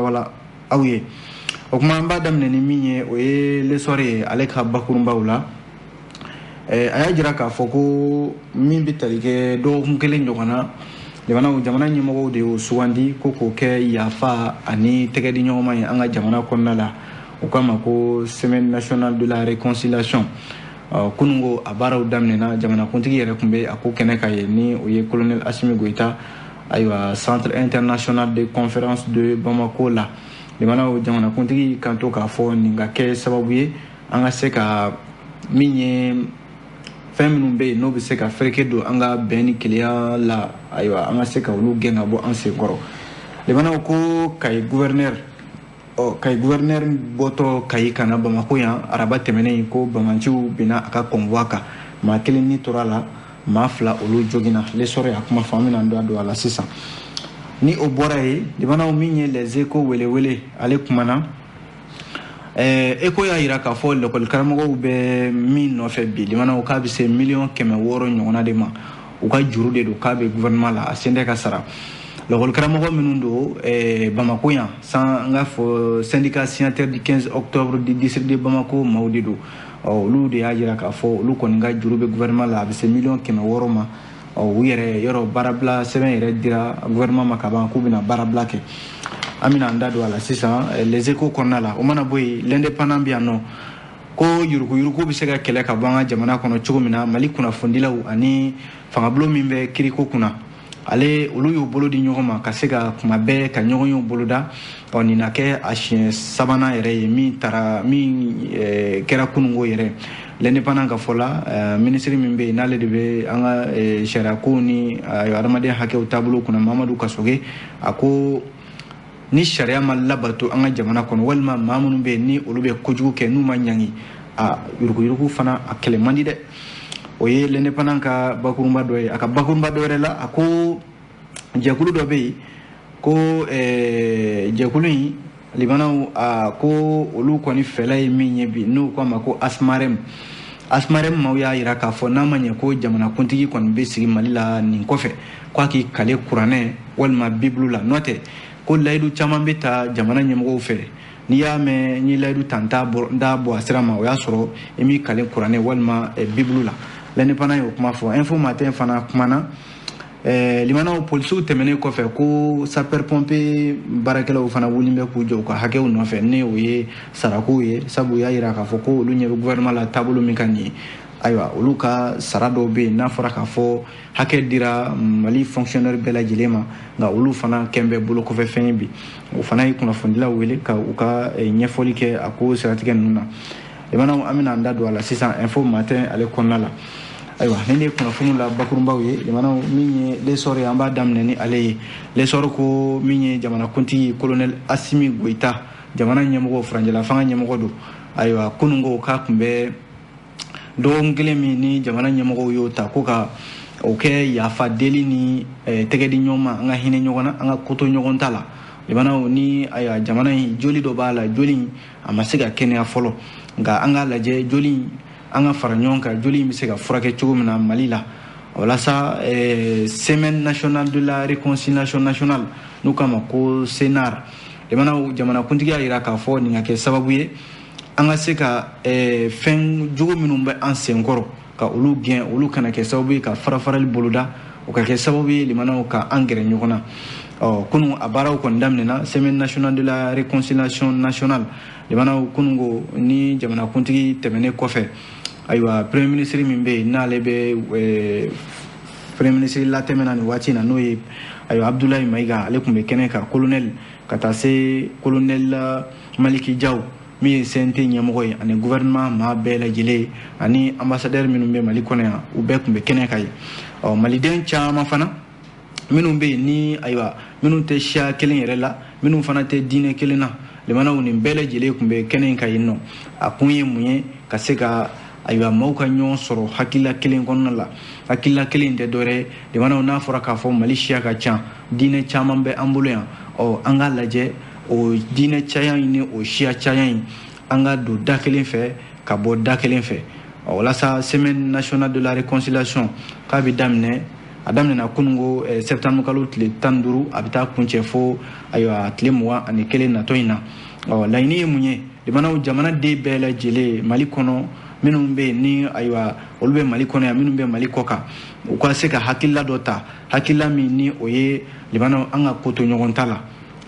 Wala aw ye o kuma, an b'a daminɛ ni min ye, o ye L'Essor ye. Ale ka bakurunbaw la, a y'a jira k'a fɔ ko min bɛ tali kɛ dɔgɔkun kelen ɲɔgɔn na, jamana ɲɛmɔgɔw de y'o sugandi ko k'o kɛ yafa ani tɛgɛ di ɲɔgɔnma ye an ka jamana kɔnɔna la. O kama ko Semaine nationale de la réconciliation, kunun ko a baaraw daminɛna. Jamanakuntigi yɛrɛ tun bɛ a ko kɛnɛ kan yen, ni o ye colonel Assimi Goïta. Ayiwa, Centre international de conférence de Bamako la, limanaw, jamanakuntigi kan to k'a fɔ nin ka kɛ sababu ye an ka se ka min ye, fɛn minnu bɛ yen n'o bɛ se ka fereke don an ka bɛn ni kelenya la, ayiwa, an ka se ka olu gɛn ka bɔ an senkɔrɔ. Limanaw, ko Kayi gouverneur, ɔ Kayi gouverneur bɔtɔ Kayi ka na Bamako yan araba tɛmɛnen, ko bamanciw binna a ka convoi kan, maa kelen ni tora la, maa fila olu joginna. L'Essor a kuma fɔ, an bɛna don a la sisan. Ni o bɔra yen, limanaw, min ye Les Échos welewele, ale kumana. Eko y'a yira k'a fɔ lakɔli karamɔgɔw bɛ min nɔfɛ bi, limanaw, k'a bɛ se 600 000 000 ɲɔgɔnna de ma. U ka juru de don k'a bɛ gouvernement la, a sen tɛ ka sara. Lakɔli karamɔgɔ minnu don Bamako yan san, n k'a fɔ syndicat signataire du 15 octobre du district de Bamako maaw de don. Olu de y'a jira k'a fɔ olu kɔni ka juru bɛ gouvernement la, a bɛ se 600 000 000 ma. U yɛrɛ yɔrɔ baarabila sɛbɛn yɛrɛ dira gouvernement ma ka ban, k'u bɛna baarabila kɛ. An bɛna an da don a la sisan Les Échos kɔnɔna la. O mana bɔ yen, L'Indépendant bɛ yan nɔ, ko yuruguyurugu bɛ se ka kɛlɛ ka bɔ an ka jamana kɔnɔ cogo min na, Mali kunnafonidilaw ani fangabulon min bɛ kiriko kunna, ale olu y'u bolo di ɲɔgɔn ma ka se ka kuma bɛɛ ka ɲɔgɔn y'u boloda. Ɔ nin na kɛ a siɲɛ sabanan yɛrɛ ye min taara min kɛra kununko yɛrɛ. L'Indépendant ka fɔ la, minisiri min bɛ yen n'ale de bɛ an ka sariyakow ni adamadenya hakɛw taabolo kunna, Mamadu Kasoge, a ko ni sariya ma labato an ka jamana kɔnɔ, walima maa minnu bɛ yen ni olu bɛ kojugu kɛ, n'u ma ɲangi, a yuruguyurugu fana a kɛlɛ man di dɛ. O ye L'Indépendant ka bakurunba dɔ ye. A ka bakurunba dɔ wɛrɛ la, a ko jɛkulu dɔ bɛ yen, ko jɛkulu in, limanaw, a ko olu kɔni fɛla ye min ye bi, n'u k'a ma ko Asmarem. Asmarem maaw y'a jira k'a fɔ n'a ma ɲɛ ko jamanakuntigi kɔni bɛ sigi Mali la nin kɔfɛ, k'a k'i kale kuranɛ walima bibulu la, n'o tɛ ko layidu caman bɛ ta jamana ɲɛmɔgɔw fɛ. N'i y'a mɛn n ye layidu ta, n t'a bɔ a sira ma, o y'a sɔrɔ i m'i kale kuranɛ walima bibulu la. L'Indépendant y'o kuma fɔ. Info Matin fana kumana. Limanaw, polisiw tɛmɛnen kɔfɛ, ko sapeur pompier baarakɛlaw fana wulilen bɛ k'u jɔ u ka hakɛw nɔfɛ, ni o ye sarakow ye, sabu u y'a jira k'a fɔ ko olu ɲɛ bɛ gouvernement la taabolo min ka nin ye. Ayiwa, olu ka sara dɔw bɛ yen n'a fɔra k'a fɔ hakɛ dira Mali fonctionnaire bɛɛ lajɛlen ma, nka olu fana kɛn bɛ bolo kɔfɛ fɛn ye bi. O fana ye kunnafonidilaw wele ka u ka ɲɛfɔli kɛ a ko siratigɛ ninnu na. Limanaw, an bɛna an da don a la sisan Info Matin ale kɔnɔna la. Ayiwa, ni ne ye kunnafoniw la bakurunbaw ye, limanaw, min ye L'Essor ye, an b'a daminɛ ni ale ye. L'Essor ko min ye jamanakuntigi colonel Assimi Goïta, jamana ɲɛmɔgɔ, furancɛla fanga ɲɛmɔgɔ don. Ayiwa, kunun ko k'a tun bɛ dɔgɔkun kelen min ni jamana ɲɛmɔgɔw y'o ta ko ka o kɛ yafa deli ni tɛgɛ di ɲɔgɔn ma, an ka hinɛ ɲɔgɔn na, an ka koto ɲɔgɔn ta la. Limanaw, ni ayiwa jamana in joli dɔ b'a la, joli in a ma se ka kɛnɛya fɔlɔ, nka an k'a lajɛ joli in, an ka fara ɲɔgɔn kan, joli in bɛ se ka furakɛ cogo min na Mali la. Walasa Semaine nationale de la réconciliation nationale, n'u k'a ma ko CNR, limanaw, jamanakuntigi y'a jira k'a fɔ nin ka kɛ sababu ye an ka se ka fɛn jugu minnu bɛ an senkɔrɔ ka olu gɛn, olu kana kɛ sababu ye ka fara-farali boloda, o ka kɛ sababu ye, limanaw, ka an gɛrɛ ɲɔgɔn na. Ɔ kunun a baaraw kɔni daminɛna, Semaine nationale de la réconciliation nationale. Limanaw, kunun ko ni jamanakuntigi tɛmɛnen kɔfɛ, ayiwa, premier ministre min bɛ yen n'ale bɛ premier ministre latɛmɛna nin waati in na, n'o ye ayiwa Abdoulaye Maïga, ale tun bɛ kɛnɛ kan, colonel ka taa se colonel Maliki Diaw min ye CNT ɲɛmɔgɔ ye, ani gouvernement maa bɛɛ lajɛlen ani ambassadeur minnu bɛ Mali kɔnɔ yan, u bɛɛ tun bɛ kɛnɛ kan yen. Ɔ maliden caman fana minnu bɛ yen ni ayiwa minnu tɛ siya kelen yɛrɛ la, minnu fana tɛ diinɛ kelen na, limanaw, nin bɛɛ lajɛlen tun bɛ kɛnɛ in kan yen nɔ. A kun ye mun ye? Ka se ka ayiwa maaw ka ɲɔgɔn sɔrɔ hakilila kelen kɔnɔna la. Hakilila kelen tɛ dɔwɛrɛ ye, limanaw, n'a fɔra k'a fɔ Mali siya ka ca, diinɛ caman bɛ an bolo yan, ɔ an k'a lajɛ o diinɛ caya in ni o siya caya in, an ka don da kelen fɛ ka bɔ da kelen fɛ. Walasa Semaine nationale de la réconciliation k'a bɛ daminɛ A daminɛna kununko septembre kalo tile 15, a bɛ taa kuncɛ fo ayiwa tile 21 natɔ in na. Ɔ, laɲini ye mun ye? Limanaw, jamanaden bɛɛ lajɛlen Mali kɔnɔ, minnu bɛ yen ni ayiwa olu bɛ Mali kɔnɔ yan, minnu bɛ Mali kɔ kan, u ka se ka hakilila dɔ ta, hakilila min ni o ye, limanaw, an ka ko to ɲɔgɔn ta la,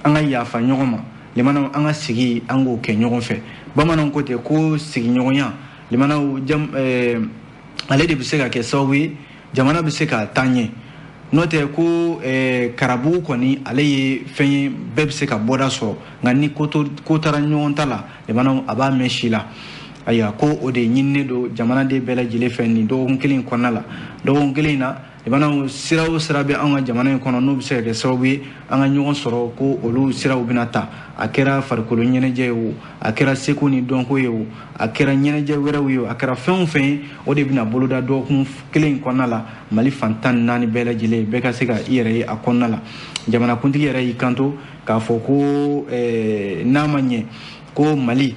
an ka yafa ɲɔgɔn ma. Limanaw, an ka sigi, an k'o kɛ ɲɔgɔn fɛ. Bamananw ko ten ko sigiɲɔgɔnya, limanaw, jam, ale de bɛ se ka kɛ sababu ye jamana bɛ se ka taa ɲɛ. N'o tɛ ko karabugu kɔni, ale ye fɛn ye, bɛɛ bɛ se ka bɔda sɔrɔ, nka ni ko taara ɲɔgɔn ta la, limanaw, a b'a mɛn si la. Ayiwa, ko o de ɲininen don jamanaden bɛɛ lajɛlen fɛ nin dɔgɔkun kelen in kɔnɔna la. Dɔgɔkun kelen in na, limanaw, sira o sira bɛ an ka jamana in kɔnɔ n'o bɛ se ka kɛ sababu ye an ka ɲɔgɔn sɔrɔ, ko olu siraw bɛna ta. A kɛra farikolo ɲɛnajɛ ye o, a kɛra seko ni dɔnko ye o, a kɛra ɲɛnajɛ wɛrɛw ye o, a kɛra fɛn o fɛn ye, o de bɛna boloda dɔgɔkun kelen in kɔnɔna la Mali fan 14 bɛɛ lajɛlen, bɛɛ ka se ka i yɛrɛ ye a kɔnɔna la. Jamanakuntigi yɛrɛ y'i kanto k'a fɔ ko n'a ma ɲɛ ko Mali,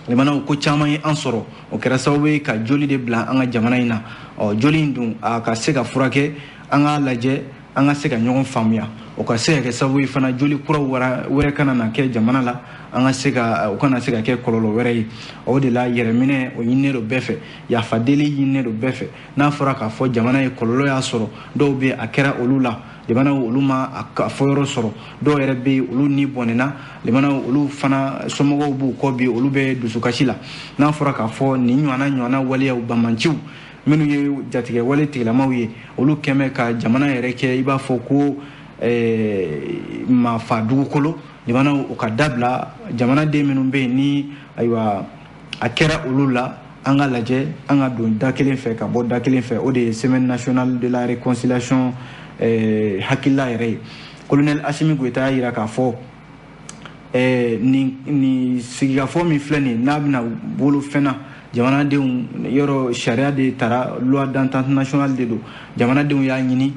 limanaw, ko caman ye an sɔrɔ, o kɛra sababu ye ka joli de bila an ka jamana in na. Ɔ, joli in dun, a ka se ka furakɛ, an k'a lajɛ an ka se ka ɲɔgɔn faamuya, o ka se ka kɛ sababu ye fana joli kuraw wɛrɛ kana na kɛ jamana la, an ka se ka o kana se ka kɛ kɔlɔlɔ wɛrɛ ye. O de la, yɛrɛminɛ o ɲininen don bɛɛ fɛ, yafadeli ɲininen don bɛɛ fɛ. N'a fɔra k'a fɔ jamana ye kɔlɔlɔ y'a sɔrɔ, dɔw bɛ a kɛra olu la, limanaw, olu ma a fɔyɔrɔ sɔrɔ, dɔw yɛrɛ bɛ yen, olu ni bɔnɛna, limanaw, olu fana somɔgɔw b'u kɔ bi, olu bɛ dusukasi la. N'a fɔra k'a fɔ nin ɲɔgɔnna waleyaw, banbanciw minnu ye jatigɛ wale tigilamaw ye, olu kɛmɛ ka jamana yɛrɛ kɛ i b'a fɔ ko maafa dugukolo, limanaw, o ka dabila. Jamanaden minnu bɛ yen ni ayiwa a kɛra olu la, an ka lajɛ an ka don da kelen fɛ ka bɔ da kelen fɛ. O de ye Semaine nationale de la réconciliation hakilila yɛrɛ ye. Colonel Assimi Goïta y'a jira k'a fɔ nin sigikafɔ min filɛ nin ye, n'a bɛna bolo fɛn na jamanadenw yɔrɔ, sariya de taara, loi d'entente nationale de don. Jamanadenw y'a ɲini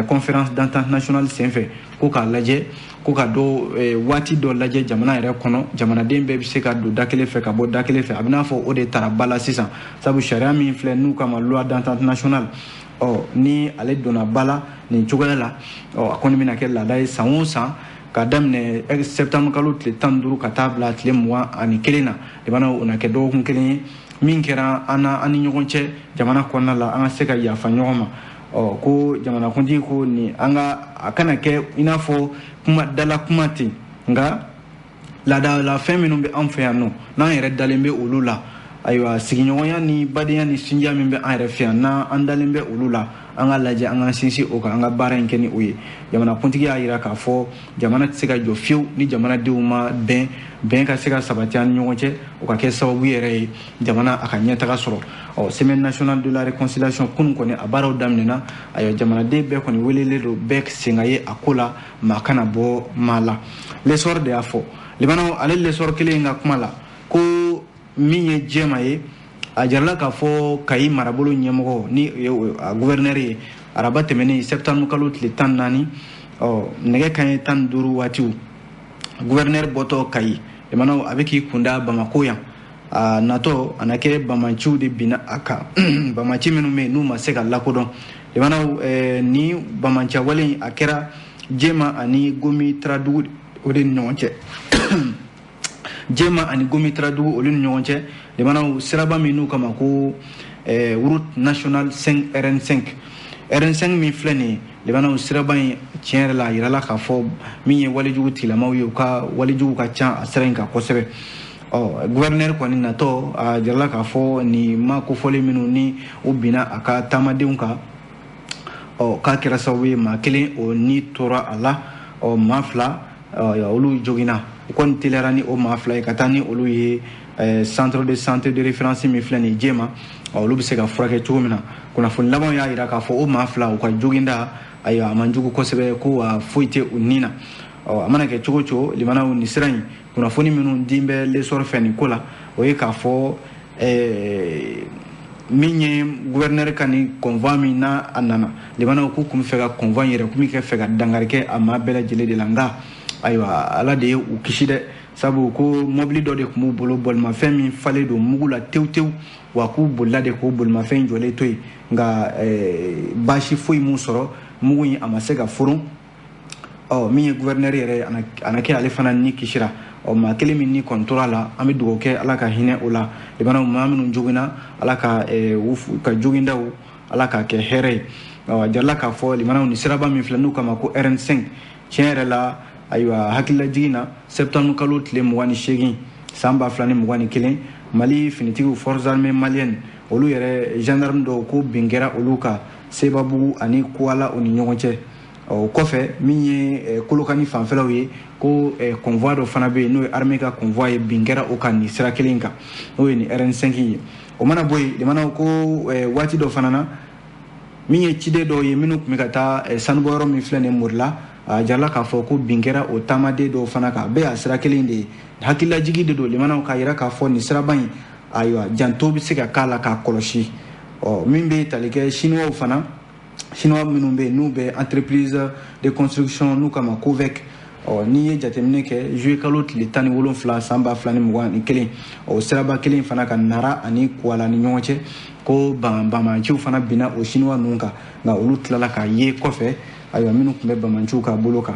conférence d'entente nationale senfɛ ko k'a lajɛ, ko ka dɔ waati dɔ lajɛ jamana yɛrɛ kɔnɔ, jamanaden bɛɛ bɛ se ka don da kelen fɛ ka bɔ da kelen fɛ. A bɛ n'a fɔ o de taara ba la sisan, sabu sariya min filɛ n'u kama loi d'entente nationale, ɔ, ni ale donna ba la nin cogoya la, ɔ, a kɔni bɛna kɛ laada ye san o san, ka daminɛ septembre kalo tile 15 ka taa bila tile 21 na. Limanaw, o na kɛ dɔgɔkun kelen ye min kɛra an na, an ni ɲɔgɔn cɛ jamana kɔnɔna la, an ka se ka yafa ɲɔgɔn ma. Ɔ, ko jamanakuntigi ko nin, an ka a kana kɛ i n'a fɔ kuma dala kuma ten, nka laadala fɛn minnu bɛ an fɛ yan nɔ, n'an yɛrɛ dalen bɛ olu la, ayiwa, sigiɲɔgɔnya ni badenya ni sinjiya min bɛ an yɛrɛ fɛ yan, n'an dalen bɛ olu la, an ka lajɛ an ka sinsin o kan, an ka baara in kɛ ni o ye. Jamanakuntigi y'a jira k'a fɔ jamana tɛ se ka jɔ fiyewu ni jamanadenw ma bɛn, bɛn ka se ka sabati an ni ɲɔgɔn cɛ, o ka kɛ sababu yɛrɛ ye jamana a ka ɲɛtaga sɔrɔ. Ɔ, Semaine nationale de la réconciliation kunun kɔni a baaraw daminɛna. Ayiwa, jamanaden bɛɛ kɔni welelen don, bɛɛ sen ka ye a ko la, maa kana bɔ maa la. L'Essor de y'a fɔ. Limanaw, ale L'Essor kelen in ka kuma la, ko min ye jɛma ye, a jarala k'a fɔ Kayi marabolo ɲɛmɔgɔ ni a gouverneur ye, araba tɛmɛnen septembre kalo tile 14, ɔ, nɛgɛ kanɲɛ 15 waatiw, gouverneur bɔtɔ Kayi, limanaw, a bɛ k'i kunda Bamako yan, a natɔ a na kɛ bamaciw de binna a kan, bamaci minnu bɛ yen n'u ma se ka lakodɔn. Limanaw, ni bamaciya wale in, a kɛra Jema ani Gomi Taradugu o de ni ɲɔgɔn cɛ, Jema ani Gomi Taradugu olu ni ɲɔgɔn cɛ. Limanaw, siraba min n'u kama ko route nationale 5, RN5, RN5 min filɛ nin ye, limanaw, siraba in, tiɲɛ yɛrɛ la, a yirala k'a fɔ min ye walejugu tigilamaw ye, u ka walejugu ka ca a sira in kan kosɛbɛ. Ɔ, gouverneur kɔni natɔ, a jirala k'a fɔ nin ma kofɔlen minnu ni o binna a ka taamadenw kan, ɔ, k'a kɛra sababu ye maa kelen o ni tora a la, ɔ, maa fila olu joginna. U kɔni teliyara ni o maa fila ye ka taa ni olu ye centre de santé de référence min filɛ nin ye Jema, olu bɛ se ka furakɛ cogo min na. Kunnafoni labanw y'a jira k'a fɔ o maa fila, u ka joginda, ayiwa, a man jugu kosɛbɛ, ko wa foyi tɛ u ni na. Ɔ, a mana kɛ cogo o cogo, limanaw, nin sira in kunnafoni minnu den bɛ L'Essor fɛ nin ko la, o ye k'a fɔ min ye gouverneur ka nin convoi min n'a a nana, limanaw, k'u kun bɛ fɛ ka convoi in yɛrɛ kun bɛ fɛ ka dankari kɛ a maa bɛɛ lajɛlen de la, nka Ayiwa, Ala de ye u kisi dɛ, sabu ko mɔbili dɔ de tun b'u bolo, bolimafɛn min falen don mugu la tewu tewu, wa k'u bolila de k'o bolimafɛn jɔlen to yen, nka baasi foyi m'u sɔrɔ, mugu in a ma se ka foron. Ɔ, min ye gouverneur yɛrɛ, a na kɛ ale fana ni kisira. Ɔ, maa kelen min ni kɔni tora la, an bɛ dugawu kɛ Ala ka hinɛ o la. Limanaw, maa minnu joginna, Ala ka u ka jogindaw, Ala k'a kɛ hɛrɛ ye. Ɔ, a jarala k'a fɔ limanaw, ni siraba min filɛ n'u kama ko RN5, tiɲɛ yɛrɛ la, ayiwa, hakililajigin na, septembre kalo tile 28 san 2021, Mali finitigiw, forces armées maliennes, olu yɛrɛ gendarme dɔw ko bin kɛra olu kan Sebabugu ani Kuwala o ni ɲɔgɔn cɛ. O kɔfɛ, min ye Kolokani fanfɛlaw ye, ko convoi dɔ fana bɛ yen, n'o ye armée ka convoi ye, bin kɛra o kan nin sira kelen kan, n'o ye nin RN5 ye. O mana bɔ yen, limanaw, ko waati dɔ fana na, min ye ciden dɔw ye minnu tun bɛ ka taa sanubɔyɔrɔ min filɛ nin Morila, a jarala k'a fɔ ko bin kɛra o taamaden dɔw fana kan. A bɛɛ y'a sira kelen de ye. Hakililajigi de don limanaw, k'a yira k'a fɔ nin siraba in, ayiwa, janto bɛ se ka k'a la k'a kɔlɔsi. Ɔ, min bɛ tali kɛ chinois fana, chinois minnu bɛ yen n'u bɛ entreprise de construction n'u kama COVEC, ɔ, n'i ye jateminɛ kɛ, juillet kalo tile 17 san 2021, o siraba kelen fana ka Nara ani Kuwala ni ɲɔgɔn cɛ, ko banbaanciw fana binna o chinois ninnu kan, nka olu tilala k'a ye kɔfɛ, ayiwa, minnu tun bɛ banbaanciw ka bolo kan.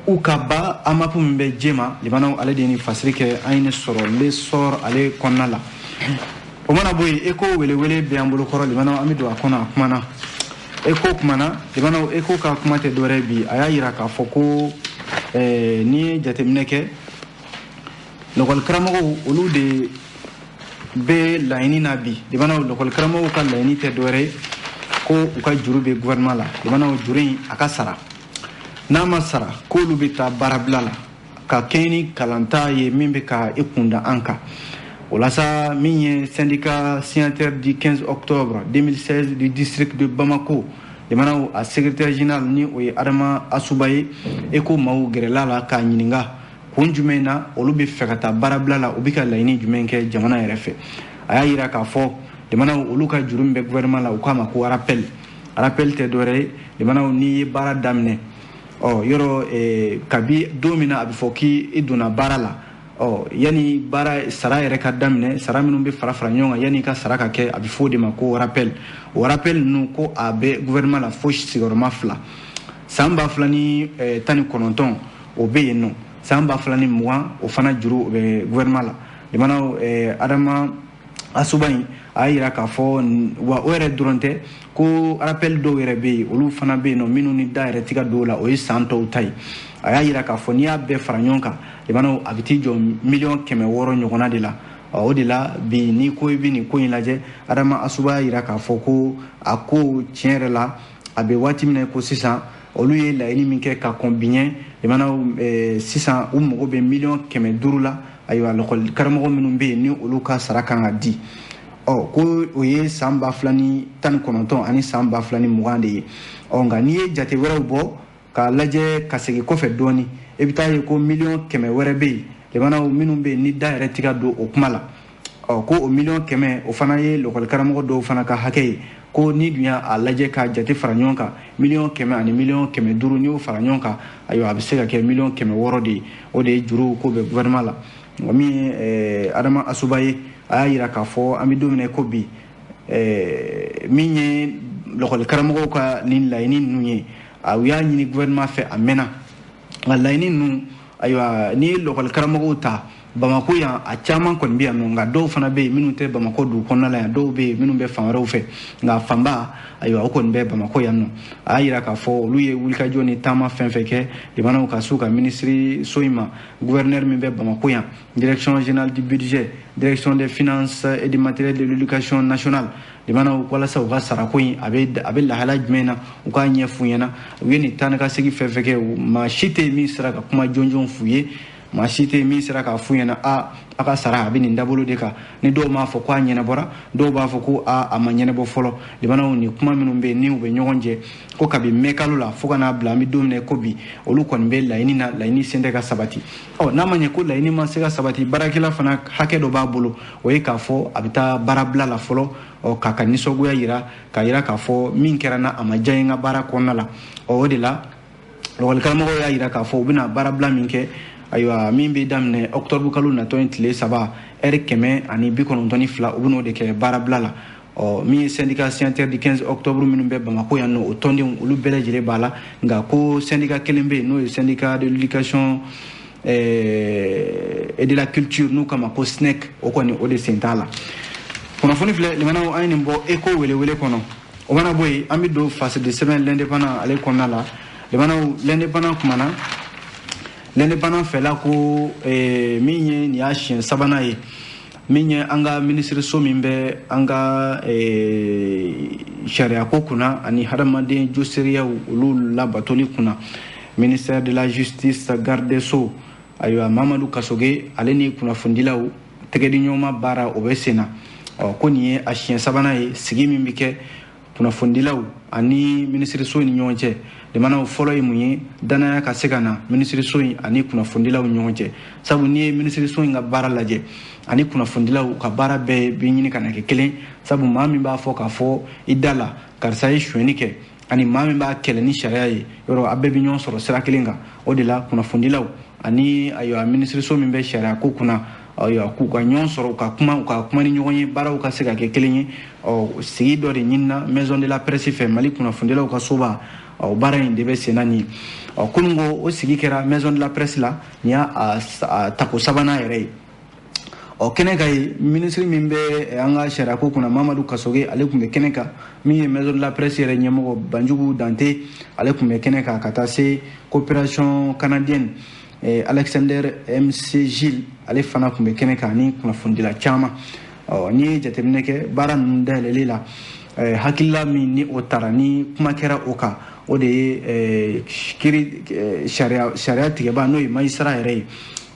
U ka ba AMAP min bɛ Jema, limanaw, ale de ye nin fasiri kɛ an ye nin sɔrɔ L'Essor ale kɔnɔna la. O mana bɔ yen, Eko welewele bɛ an bolo kɔrɔ. Limanaw, an bɛ don a kɔnɔ. A kumana, Eko kumana. Limanaw, Eko ka kuma tɛ dɔwɛrɛ bi, a y'a yira k'a fɔ ko n'i ye jateminɛ kɛ, lɔkɔli karamɔgɔw, olu de bɛ laɲini na bi. Limanaw, lɔkɔli karamɔgɔw ka laɲini tɛ dɔwɛrɛ ye ko u ka juru bɛ gouvernement la. Limanaw, juru in a ka sara, n'a ma sara, k'olu bɛ taa baarabila la ka kɛɲɛ ni kalanta ye min bɛ ka i kunda an kan. O la sa, min ye syndicat signataire du 15 octobre 2016 du district de Bamako, limanaw, a secrétaire général ni o ye Adama Asuba ye, e ko maaw gɛrɛla la k'a ɲininka kun jumɛn na olu bɛ fɛ ka taa baarabila la, u bɛ ka laɲini jumɛn kɛ jamana yɛrɛ fɛ. A y'a yira k'a fɔ limanaw, olu ka juru min bɛ gouvernement la, u k'a ma ko rappel. Rappel tɛ dɔwɛrɛ ye limanaw, n'i ye baara daminɛ, ɔ, yɔrɔ kabi don min na a bɛ fɔ k'i donna baara la, ɔ, yanni baara sara yɛrɛ ka daminɛ, sara minnu bɛ fara fara ɲɔgɔn kan yanni i ka sara ka kɛ, a bɛ fɔ o de ma ko rappel. O rappel ninnu, ko a bɛ gouvernement la fo sigiyɔrɔma fila. San 2019, o bɛ yen nɔ, san 2020, o fana juru o bɛ gouvernement la. Limanaw, Adama Asuba in a y'a yira k'a fɔ wa o yɛrɛ dɔrɔn tɛ, ko rappel dɔw yɛrɛ bɛ yen, olu fana bɛ yen nɔ, minnu ni da yɛrɛ ti ka don o la, o ye san tɔw ta ye. A y'a yira k'a fɔ n'i y'a bɛɛ fara ɲɔgɔn kan, limanaw, a bɛ t'i jɔ 600 miliyɔn ɲɔgɔnna de la. O de la bi, n'i ko i bɛ nin ko in lajɛ, Adama Asuba y'a yira k'a fɔ ko a ko tiɲɛ yɛrɛ la, a bɛ waati min na ko sisan, olu ye laɲini min kɛ ka kɔn bi ɲɛ, limanaw, sisan u mago bɛ 500 miliyɔn la. Ayiwa, lɔkɔli karamɔgɔ minnu bɛ yen ni olu ka sara kan ka di, ɔ, ko o ye san 2019 ani san 2020 de ye. Ɔ, nka n'i ye jate wɛrɛw bɔ k'a lajɛ ka segin kɔfɛ dɔɔni, i bɛ taa ye ko 100 miliyɔn wɛrɛ bɛ yen limanaw, minnu bɛ yen ni da yɛrɛ ti ka don o kuma la. Ɔ, ko o 100 miliyɔn, o fana ye lɔkɔli karamɔgɔ dɔw fana ka hakɛ ye. Ko ni dun y'a lajɛ ka jate fara ɲɔgɔn kan, 100 miliyɔn ani 500 miliyɔn, n'i y'o fara ɲɔgɔn kan, ayiwa, a bɛ se ka kɛ 600 miliyɔn de ye. O de ye juru ko bɛ gouvernement la. Nka min ye Adama Asuba ye, a y'a yira k'a fɔ an bɛ don min na ko bi, min ye lɔkɔli karamɔgɔw ka nin laɲini ninnu ye, u y'a ɲini gouvernement fɛ a mɛnna, nka laɲini ninnu, ayiwa, n'i ye lɔkɔli karamɔgɔw ta Bamako yan, a caman kɔni bɛ yan nɔ, nka dɔw fana bɛ yen minnu tɛ Bamako dugu kɔnɔna la yan, dɔw bɛ yen minnu bɛ fan wɛrɛw fɛ, nka fanba, ayiwa, o kɔni bɛ Bamako yan nɔ. A y'a yira k'a fɔ olu ye wulikajɔ ni taama fɛn fɛn kɛ limanaw, ka s'u ka minisiri so in ma, gouverneur min bɛ Bamako yan, direction générale du budget, direction des finances et du matériel de l'éducation nationale, limanaw, walasa u ka sarako in a bɛ lahala jumɛn na, u k'a ɲɛ f'u ɲɛna. U ye nin taa ni ka segin fɛn fɛn kɛ, maa si tɛ min sera ka kuma jɔnjɔn f'u ye, maa si tɛ min sera k'a f'u ɲɛna a ka sara a bɛ nin dabolo de kan. Ni dɔw m'a fɔ ko a ɲɛnabɔra, dɔw b'a fɔ ko a ma ɲɛnabɔ fɔlɔ. Limanaw, nin kuma minnu bɛ yen ni u bɛ ɲɔgɔn jɛ, ko kabi mɛ kalo la fo ka n'a bila an bɛ don min na ko bi, olu kɔni bɛ laɲini na, laɲini sen tɛ ka sabati. Ɔ, n'a ma ɲɛ ko laɲini ma se ka sabati, baarakɛla fana hakɛ dɔ b'a bolo, o ye k'a fɔ a bɛ taa baarabila la fɔlɔ, ɔ, k'a ka nisɔngoya yira, k'a yira k'a fɔ min kɛra na, a ma diya n ka baara kɔnɔna la. Ɔ, o de la Lakɔlikaramɔgɔw y'a jira k'a fɔ u bɛna baarabila min kɛ, ayiwa, min bɛ daminɛ octobre kalo natɔ in tile 3, heure 192, u bɛn'o de kɛ baarabila la. Ɔ, min ye syndicat signataire du 15 octobre minnu bɛ Bamakɔ yan nɔ, o tɔndenw olu bɛɛ lajɛlen b'a la. Nka ko syndicat kelen bɛ yen, n'o ye syndicat de l'éducation et de la culture, n'u kama ko SNEC, o kɔni o de sen t'a la. Kunnafoni filɛ, limanaw, an ye nin bɔ Eko welewele kɔnɔ. O mana bɔ yen, an bɛ don fasidi sɛbɛn L'Indépendant ale kɔnɔna la. Limanaw, L'Indépendant kumana, L'Indépendant fɛla ko min ye nin y'a siɲɛ sabanan ye, min ye an ka minisiriso min bɛ an ka sariyako kunna ani hadamaden joseriyaw olu labatoli kunna, ministère de la Justice, garde des Sceaux, ayiwa, Mamadu Kasoge, ale ni kunnafonidilaw tɛgɛdiɲɔgɔnma baara o bɛ sen na. Ɔ, ko nin ye a siɲɛ sabanan ye, sigi min bɛ kɛ kunnafonidilaw ani minisiriso ni ɲɔgɔn cɛ. Limanaw, fɔlɔ ye mun ye? Danaya ka se ka na minisiriso in ani kunnafonidilaw ni ɲɔgɔn cɛ, sabu n'i ye minisiriso in ka baara lajɛ ani kunnafonidilaw ka baara bɛɛ bɛ ɲini ka na kɛ kelen, sabu maa min b'a fɔ k'a fɔ i da la karisa ye sonyɛni kɛ ani maa min b'a kɛlɛ ni sariya ye, yɔrɔ a bɛɛ bɛ ɲɔgɔn sɔrɔ sira kelen kan. O de la kunnafonidilaw ani, ayiwa, minisiriso min bɛ sariya ko kunna, ayiwa, k'u ka ɲɔgɔn sɔrɔ, u ka kuma ni ɲɔgɔn ye, baaraw ka se ka kɛ kelen ye. Ɔ, sigi dɔ de ɲinina maison de la presse fɛ, Mali kunnafonidilaw ka soba. Ɔ, baara in de bɛ sen na nin ye. Ɔ, kunun ko o sigi kɛra maison de la presse la, nin y'a a tako sabanan yɛrɛ ye. Ɔ, kɛnɛ ka ye, minisiri min bɛ an ka sariyako kunna, Mamadu Kasoge, ale tun bɛ kɛnɛ kan. Min ye maison de la presse yɛrɛ ɲɛmɔgɔ, Banjugu Dante, ale tun bɛ kɛnɛ kan, ka taa se coopération canadienne, Alexander MC Gilles, ale fana tun bɛ kɛnɛ kan, ani kunnafonidila caman. Ɔ, n'i ye jateminɛ kɛ baara ninnu dayɛlɛli la, hakilila min ni o tara ni kuma kɛra o kan, o de ye kiri sariya tigɛba, n'o ye magistrat yɛrɛ ye,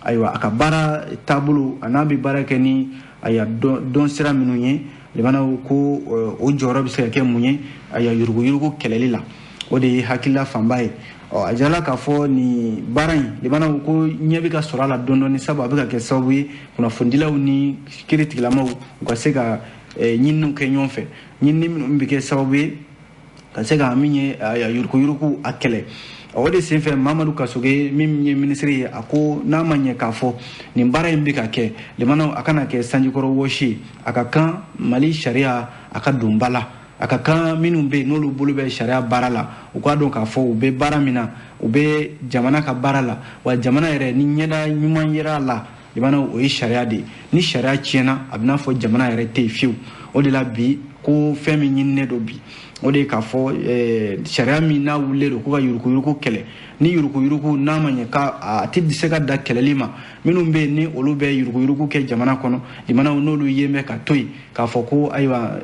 ayiwa, a ka baara taabolo a n'a bɛ baara kɛ ni, ayiwa, dɔn sira minnu ye. Limanaw, ko o jɔyɔrɔ bɛ se ka kɛ mun ye, ayiwa, yuruguyurugu kɛlɛli la, o de ye hakilila fanba ye. Ɔ, a jala k'a fɔ nin baara in, limanaw, ko ɲɛ bɛ ka sɔrɔ a la dɔɔni dɔɔni, sabu a bɛ ka kɛ sababu ye kunnafonidilaw ni kiiritigilamaw u ka se ka ɲininiw kɛ ɲɔgɔn fɛ, ɲinini minnu bɛ kɛ sababu ye ka se ka min ye yuruguyurugu a kɛlɛ. O de senfɛ, Mamadu Kasoge min ye minisiri ye, a ko n'a ma ɲɛ k'a fɔ nin baara in bɛ ka kɛ, limanaw, a kana kɛ sanjikɔrɔ wɔsi ye. A ka kan Mali sariya a ka don ba la. A ka kan minnu bɛ yen n'olu bolo bɛ sariya baara la, u k'a dɔn k'a fɔ u bɛ baara min na, u bɛ jamana ka baara la, wa jamana yɛrɛ ni ɲɛda ɲuman yera a la, limanaw, o ye sariya de ye. Ni sariya tiɲɛna, a bɛ n'a fɔ jamana yɛrɛ tɛ yen fiyewu. O de la bi, ko fɛn min ɲininen don bi, o de ye k'a fɔ sariya min n'a wulilen don ko ka yuruguyurugu kɛlɛ, ni yuruguyurugu n'a ma ɲɛ k'a a tɛ se ka da kɛlɛli ma, minnu bɛ yen ni olu bɛ yuruguyurugu kɛ jamana kɔnɔ, limanaw, n'olu ye bɛ ka to yen k'a fɔ ko ayiwa,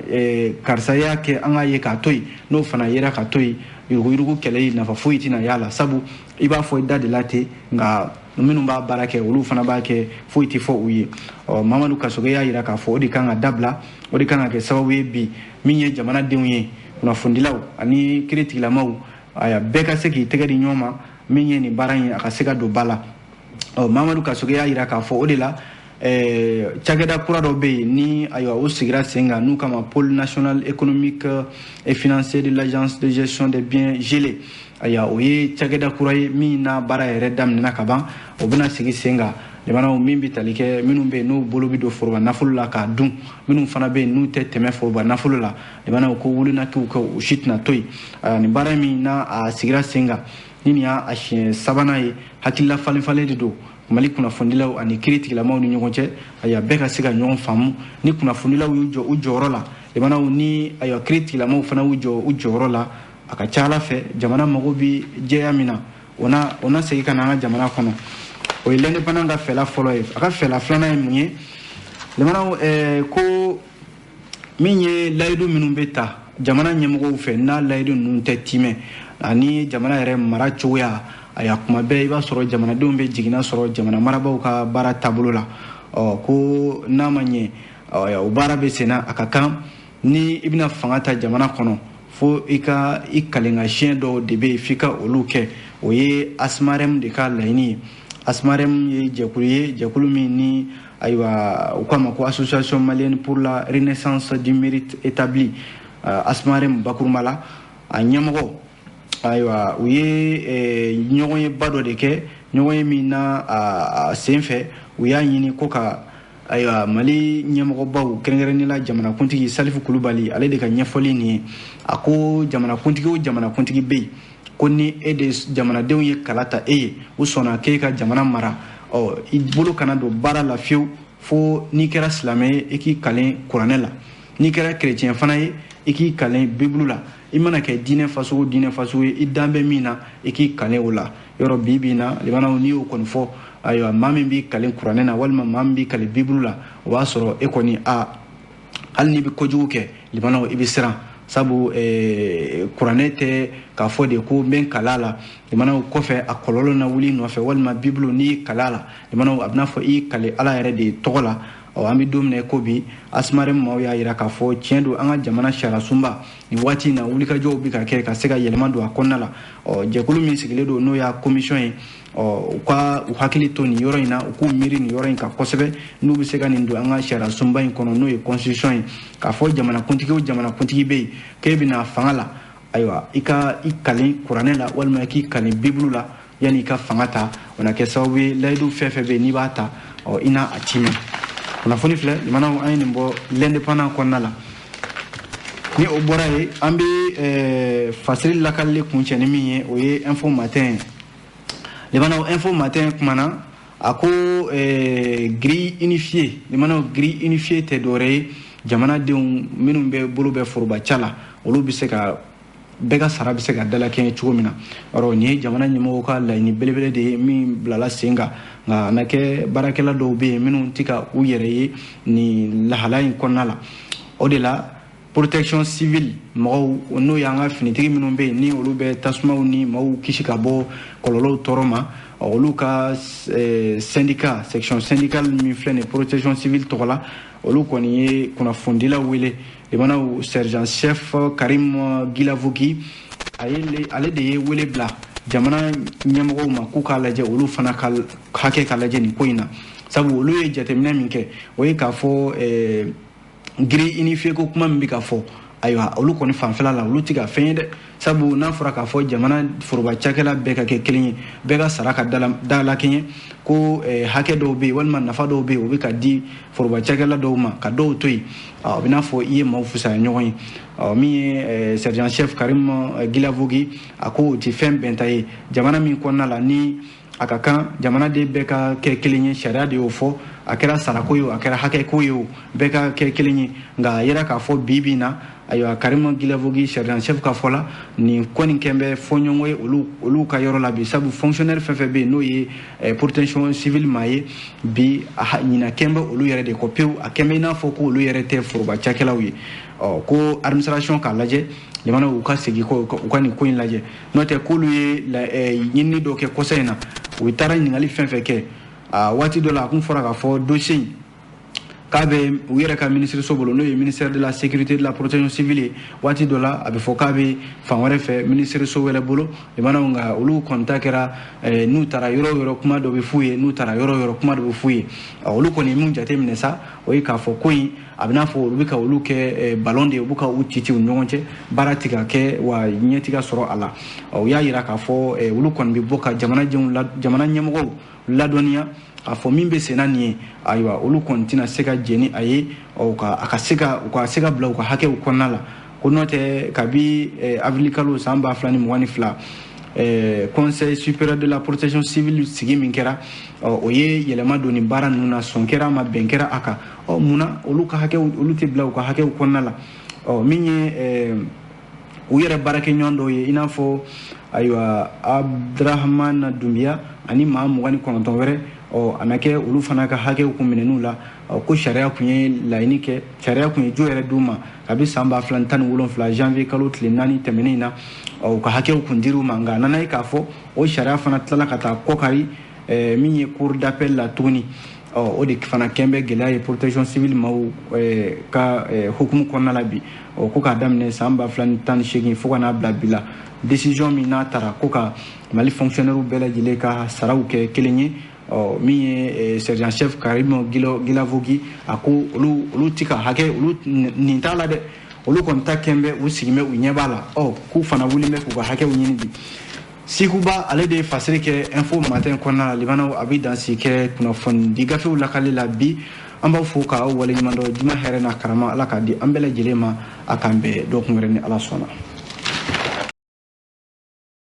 karisa y'a kɛ, an k'a ye k'a to yen, n'o fana yera ka to yen, yuruguyurugu kɛlɛli nafa foyi tɛna y'a la, sabu i b'a fɔ i da de la ten, nka minnu b'a baara kɛ, olu fana b'a kɛ, foyi tɛ fɔ u ye. Ɔ, Mamadu Kasoge y'a jira k'a fɔ o de kan ka dabila. O de kan ka kɛ sababu ye bi, min ye jamanadenw ye, kunnafonidilaw ani kiiritigilamaw, aya, bɛɛ ka se k'i tɛgɛ di ɲɔgɔn ma, min ye nin baara in a ka se ka don ba la. Ɔ, Mamadu Kasoge y'a jira k'a fɔ o de la cakɛda kura dɔ bɛ yen ni, ayiwa, o sigira sen kan, n'u kama Pôle national économique et financier de l'Agence de gestion des biens gelés. Ayiwa, o ye cakɛda kura ye min n'a baara yɛrɛ daminɛna ka ban. O bɛna sigi sen kan, limanaw, min bɛ tali kɛ minnu bɛ yen n'u bolo bɛ don foroba nafolo la k'a dun, minnu fana bɛ yen n'u tɛ tɛmɛ foroba nafolo la, limanaw, ko wulinakiw kɛ, o si tɛna to yen. Nin baara min n'a a sigira sen kan, ni nin y'a siɲɛ sabanan ye, hakilila falen falen de don Mali kunnafonidilaw ani kiiritigilamaw ni ɲɔgɔn cɛ, ayiwa, bɛɛ ka se ka ɲɔgɔn faamu. Ni kunnafonidilaw y'u jɔ u jɔyɔrɔ la, limanaw, ni, ayiwa, kiiritigilamaw fana y'u jɔ u jɔyɔrɔ la, a ka ca ala fɛ jamana mago bi jɛya min na, o na segin ka na an ka jamana kɔnɔ. O ye L'Indépendant ka fɛla fɔlɔ ye. A ka fɛla filanan ye mun ye, limanaw? Ko min ye layidu minnu bɛ ta jamana ɲɛmɔgɔw fɛ, n'a layidu ninnu tɛ timɛ, ani jamana yɛrɛ mara cogoya, ayiwa, kuma bɛɛ i b'a sɔrɔ jamanadenw bɛ jiginna sɔrɔ jamana marabaaw ka baara taabolo la. Ɔ, ko n'a ma ɲɛ o baara bɛ senna, a ka kan ni i bɛna fanga ta jamana kɔnɔ, fo i ka i kalenka siɲɛ dɔw de bɛ yen f'i ka olu kɛ. O ye Asmarem de ka laɲini ye. Asmarem ye jɛkulu ye, jɛkulu min ni, ayiwa, u k'a ma ko Association malienne pour la renaissance du mérite établi, Asmarem bakurunba la, a ɲɛmɔgɔ Ayiwa, u ye ɲɔgɔnyeba dɔ de kɛ, ɲɔgɔn ye min na a sen fɛ u y'a ɲini ko ka, ayiwa, Mali ɲɛmɔgɔbaw, kɛrɛnkɛrɛnnen la jamanakuntigi Salifu Kulubali, ale de ka ɲɛfɔli nin ye. A ko jamanakuntigi o jamanakuntigi bɛ yen, ko ni e de jamanadenw ye kala ta e ye, u sɔnna k'e ka jamana mara, ɔ i bolo kana don baara la fiyewu fo n'i kɛra silamɛ ye, i k'i kalen kuranɛ la, n'i kɛra kerecɛn fana ye, i k'i kalen Bibulu la. I mana kɛ diinɛ fasugu diinɛ fasugu ye, i dan bɛ min na, i k'i kalen o la. Yɔrɔ bi bi in na, limanaw, n'i y'o kɔni fɔ, ayiwa, maa min b'i kalen kuranɛ na walima maa min b'i kalen Bibulu la, o b'a sɔrɔ e kɔni a hali n'i bɛ kojugu kɛ, limanaw, i bɛ siran, sabu kuranɛ tɛ k'a fɔ de ko n bɛ n kala la, limanaw, kɔfɛ a kɔlɔlɔ na wuli nɔfɛ, walima Bibulu, n'i y'i kala la, limanaw, a bɛna fɔ i y'i kale Ala yɛrɛ de tɔgɔ la. Ɔ an bɛ don min na i ko bi, ASMARM maaw y'a jira k'a fɔ tiɲɛ don, an ka jamana sariya sunba nin waati in na, wulikajɔw bɛ ka kɛ ka se ka yɛlɛma don a kɔnɔna la. Ɔ jɛkulu min sigilen don, n'o y'a commission ye, ɔ u ka u hakili to nin yɔrɔ in na, u k'u miiri nin yɔrɔ in kan kosɛbɛ, n'u bɛ se ka nin don an ka sariya sunba in kɔnɔ, n'o ye constitution ye, k'a fɔ jamanakuntigi o jamanakuntigi bɛ yen k'e bɛna fanga la, ayiwa, i ka i kalen kuranɛ la walima i k'i kalen Bibulu la yanni i ka fanga ta. O na kɛ sababu ye, layidu fɛn fɛn bɛ yen n'i b'a ta, ɔ i n'a a timɛ. Kunnafoni filɛ, limanaw, an ye nin bɔ L'Indépendant kɔnɔna la. Ni o bɔra yen, an bɛ fasiri lakalili kuncɛ ni min ye, o ye Info Matin ye. Limanaw, Info Matin kumana, a ko grille unifiée. Limanaw, grille unifiée tɛ dɔwɛrɛ ye, jamanadenw minnu bɛ bolo bɛ foroba ca la, olu bɛ se ka bɛɛ ka sara bɛ se ka dalakɛɲɛ cogo min na. Ɔrɔ nin ye jamana ɲɛmɔgɔw ka laɲini belebele de ye min bilala sen kan, nka a na kɛ baarakɛla dɔw bɛ yen minnu tɛ ka u yɛrɛ ye nin lahala in kɔnɔna la. O de la, protection civile mɔgɔw, n'o y'an ka finitigi minnu bɛ yen ni olu bɛ tasumaw ni maaw kisi ka bɔ kɔlɔlɔw tɔɔrɔ ma, olu ka syndicat, section syndicale min filɛ nin protection civile tɔgɔ la, olu kɔni ye kunnafonidilaw wele. Limanaw, sergent chef Karim Guilavogui, ale de ye wele bila jamana ɲɛmɔgɔw ma k'u k'a lajɛ, olu fana ka hakɛ ka lajɛ nin ko in na, sabu olu ye jateminɛ min kɛ, o ye k'a fɔ grille unifiée ko kuma min bɛ ka fɔ, ayiwa, olu kɔni fanfɛla la, olu tɛ ka fɛn ye dɛ, sabu n'a fɔra k'a fɔ jamana foroba cakɛla bɛɛ ka kɛ kelen ye, bɛɛ ka sara ka dalakɛɲɛ, ko hakɛ dɔw bɛ yen walima nafa dɔw bɛ yen, o bɛ ka di foroba cakɛla dɔw ma ka dɔw to yen, a bɛ n'a fɔ i ye maaw fisaya ɲɔgɔn ye. Min ye sergent chef Karim Guilavogui, a ko o tɛ fɛn bɛnta ye jamana min kɔnɔna la ni a ka kan jamanaden bɛɛ ka kɛ kelen ye. Sariya de y'o fɔ, a kɛra sarako ye o, a kɛra hakɛko ye o, bɛɛ ka kɛ kelen ye. Nka a yira k'a fɔ bi bi in na, ayiwa, Karim Guilavogui, sergent chef ka fɔ la, nin ko nin kɛn bɛ fɔɲɔgɔn ye olu ka yɔrɔ la bi, sabu fonctionnaire fɛn fɛn bɛ yen n'o ye protection civile maa ye bi, a ɲina kɛn bɛ olu yɛrɛ de kɔ pewu, a kɛn bɛ i n'a fɔ ko olu yɛrɛ tɛ foroba cakɛlaw ye. Ɔ ko administration k'a lajɛ, limanaw, u ka segin kɔ, u ka nin ko in lajɛ, n'o tɛ k'olu ye ɲinini dɔ kɛ kɔsa in na, u taara ɲininkali fɛn fɛn kɛ, a waati dɔ la, a kun fɔra k'a fɔ dossier in k'a bɛ u yɛrɛ ka minisiriso bolo, n'o ye ministère de la Sécurité, de la Protection civile ye. Waati dɔ la, a bɛ fɔ k'a bɛ fan wɛrɛ fɛ, minisiriso wɛrɛ bolo. Limanaw, nka olu kɔni ta kɛra n'u taara yɔrɔ o yɔrɔ, kuma dɔ bɛ f'u ye, n'u taara yɔrɔ o yɔrɔ, kuma dɔ bɛ f'u ye. Olu kɔni ye min jateminɛ sa, o ye k'a fɔ ko in a bɛ n'a fɔ olu bɛ ka olu kɛ ballon de ye, u bɛ ka u ci ci u ni ɲɔgɔn cɛ, baara tɛ ka kɛ wa ɲɛ tɛ ka sɔrɔ a la. U y'a jira k'a fɔ olu kɔni bɛ bɔ ka jamanadenw la, jamana ɲɛmɔgɔw ladɔnniya k'a fɔ min bɛ senna nin ye, ayiwa, olu kɔni tɛna se ka jɛn ni a ye, ka a ka se ka u ka se ka bila u ka hakɛw kɔnɔna la. Ko n'o tɛ, kabi avril kalo san 2022, Conseil supérieur de la Protection civile sigi min kɛra, o ye yɛlɛma don nin baara ninnu na, sɔn kɛra a ma, bɛn kɛra a kan. Ɔ munna olu ka hakɛw, olu tɛ bila u ka hakɛw kɔnɔna la? Ɔ min ye u yɛrɛ baarakɛɲɔgɔn dɔw ye, i n'a fɔ, ayiwa, Abdurahman Dunbiya ani maa 29 wɛrɛ, ɔ a na kɛ olu fana ka hakɛw kun minɛn'u la. Ko sariya kun ye laɲini kɛ, sariya kun ye jo yɛrɛ d'u ma kabi san 2017 janvier kalo tile 4 tɛmɛnen in na, u ka hakɛw kun dir'u ma. Nka a nana ye k'a fɔ o sariya fana tilala ka taa kɔkari min ye cour d'appel la tuguni. Ɔ o de fana kɛn bɛ gɛlɛya ye protection civile maaw ka hukumu kɔnɔna la bi. Ɔ ko k'a daminɛ san 2018 fo ka n'a bila bi la, décision min n'a taara ko ka Mali fonctionnaire bɛɛ lajɛlen ka saraw kɛ kelen ye, ɔ min ye sergent chef Karim Guilavogui, a ko olu ti ka hakɛ, olu nin t'a la dɛ. Olu kɔni ta kɛn bɛ, u sigin bɛ, u ɲɛ b'a la. Ɔ, k'u fana wuli bɛ k'u ka hakɛw ɲini bi. Sikuba, ale de ye fasiri kɛ Info Matin kɔnɔna la. Limanaw, a bɛ dansi kɛ kunnafoni di gafew lakali la bi. An b'aw fo k'aw waleɲuman dɔn. Juma hɛrɛ n'a karama, Ala k'a di an bɛɛ lajɛlen ma. A k'an bɛn dɔgɔkun wɛrɛ ni Ala sɔnna.